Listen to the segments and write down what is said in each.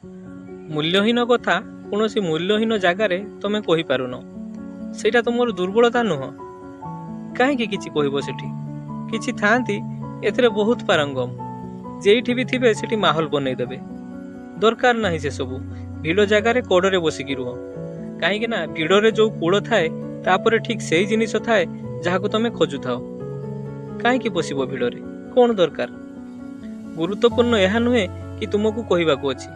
ମୂଲ୍ୟହୀନ କଥା କୌଣସି ମୂଲ୍ୟହୀନ ଜାଗାରେ ତମେ କହିପାରୁନ, ସେଇଟା ତୁମର ଦୁର୍ବଳତା ନୁହଁ। କାହିଁକି କିଛି କହିବ ସେଠି? କିଛି ଥାଆନ୍ତି ଏଥିରେ ବହୁତ ପାରଙ୍ଗମ, ଯେଇଠି ବି ଥିବେ ସେଠି ମାହୋଲ ବନେଇଦେବେ। ଦରକାର ନାହିଁ ସେସବୁ। ଭିଡ଼ ଜାଗାରେ କଡ଼ରେ ବସିକି ରୁହ, କାହିଁକି ନା ଭିଡ଼ରେ ଯୋଉ କୂଳ ଥାଏ ତାପରେ ଠିକ୍ ସେଇ ଜିନିଷ ଥାଏ ଯାହାକୁ ତମେ ଖୋଜୁଥାଅ। କାହିଁକି ବସିବ ଭିଡ଼ରେ? କ'ଣ ଦରକାର? ଗୁରୁତ୍ୱପୂର୍ଣ୍ଣ ଏହା ନୁହେଁ କି ତୁମକୁ କହିବାକୁ ଅଛି।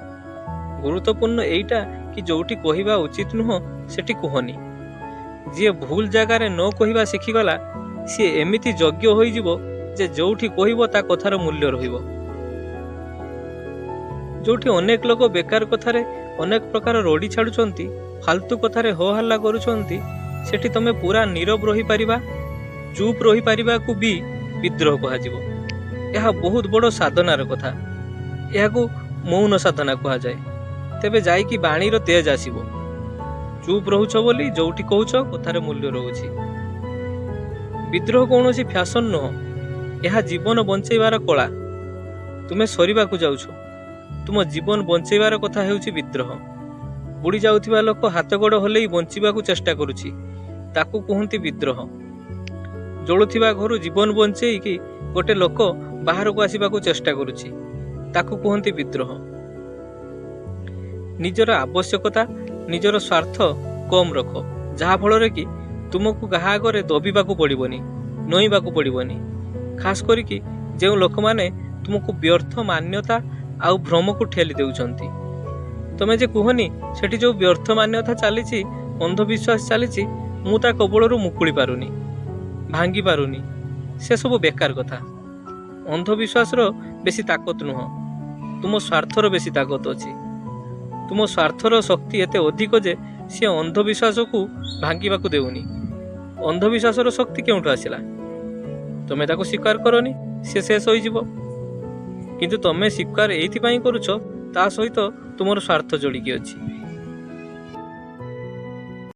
ଗୁରୁତ୍ୱପୂର୍ଣ୍ଣ ଏଇଟା କି ଯୋଉଠି କହିବା ଉଚିତ ନୁହଁ ସେଠି କୁହନି। ଯିଏ ଭୁଲ ଜାଗାରେ ନ କହିବା ଶିଖିଗଲା, ସିଏ ଏମିତି ଯୋଗ୍ୟ ହୋଇଯିବ ଯେ ଯୋଉଠି କହିବ ତା କଥାର ମୂଲ୍ୟ ରହିବ। ଯୋଉଠି ଅନେକ ଲୋକ ବେକାର କଥାରେ ଅନେକ ପ୍ରକାର ରଡ଼ି ଛାଡ଼ୁଛନ୍ତି, ଫାଲତୁ କଥାରେ ହୋ ହାଲ୍ଲା କରୁଛନ୍ତି, ସେଠି ତମେ ପୁରା ନୀରବ ରହିପାରିବା, ଚୁପ୍ ରହିପାରିବାକୁ ବି ବିଦ୍ରୋହ କୁହାଯିବ। ଏହା ବହୁତ ବଡ଼ ସାଧନାର କଥା। ଏହାକୁ ମୌନ ସାଧନା କୁହାଯାଏ। ତେବେ ଯାଇକି ବାଣୀର ତେଜ ଆସିବ। ଚୁପ୍ ରହୁଛ ବୋଲି ଯୋଉଠି କହୁଛ କଥାରେ ମୂଲ୍ୟ ରହୁଛି। ବିଦ୍ରୋହ କୌଣସି ଫ୍ୟାସନ ନୁହଁ, ଏହା ଜୀବନ ବଞ୍ଚେଇବାର କଳା। ତୁମେ ସରିବାକୁ ଯାଉଛ, ତୁମ ଜୀବନ ବଞ୍ଚେଇବାର କଥା ହେଉଛି ବିଦ୍ରୋହ। ବୁଡ଼ି ଯାଉଥିବା ଲୋକ ହାତ ଗୋଡ଼ ହଲେଇ ବଞ୍ଚିବାକୁ ଚେଷ୍ଟା କରୁଛି, ତାକୁ କୁହନ୍ତି ବିଦ୍ରୋହ। ଜଳୁଥିବା ଘରୁ ଜୀବନ ବଞ୍ଚେଇକି ଗୋଟେ ଲୋକ ବାହାରକୁ ଆସିବାକୁ ଚେଷ୍ଟା କରୁଛି, ତାକୁ କୁହନ୍ତି ବିଦ୍ରୋହ। ନିଜର ଆବଶ୍ୟକତା, ନିଜର ସ୍ୱାର୍ଥ କମ୍ ରଖ, ଯାହାଫଳରେ କି ତୁମକୁ କାହା ଆଗରେ ଦବିବାକୁ ପଡ଼ିବନି, ନଇଁବାକୁ ପଡ଼ିବନି। ଖାସ କରିକି ଯେଉଁ ଲୋକମାନେ ତୁମକୁ ବ୍ୟର୍ଥ ମାନ୍ୟତା ଆଉ ଭ୍ରମକୁ ଠେଲି ଦେଉଛନ୍ତି। ତମେ ଯେ କୁହନି ସେଠି ଯୋଉ ବ୍ୟର୍ଥ ମାନ୍ୟତା ଚାଲିଛି, ଅନ୍ଧବିଶ୍ୱାସ ଚାଲିଛି, ମୁଁ ତା କବଳରୁ ମୁକୁଳି ପାରୁନି, ଭାଙ୍ଗି ପାରୁନି, ସେସବୁ ବେକାର କଥା। ଅନ୍ଧବିଶ୍ୱାସର ବେଶୀ ତାକତ ନୁହଁ, ତୁମ ସ୍ୱାର୍ଥର ବେଶୀ ତାକତ ଅଛି। ତୁମ ସ୍ୱାର୍ଥର ଶକ୍ତି ଏତେ ଅଧିକ ଯେ ସିଏ ଅନ୍ଧବିଶ୍ୱାସକୁ ଭାଙ୍ଗିବାକୁ ଦେଉନି। ଅନ୍ଧବିଶ୍ୱାସର ଶକ୍ତି କେଉଁଠୁ ଆସିଲା? ତମେ ତାକୁ ସ୍ୱୀକାର କରନି, ସେ ଶେଷ ହୋଇଯିବ। କିନ୍ତୁ ତମେ ସ୍ୱୀକାର ଏଇଥିପାଇଁ କରୁଛ, ତା ସହିତ ତୁମର ସ୍ୱାର୍ଥ ଯୋଡ଼ିକି ଅଛି।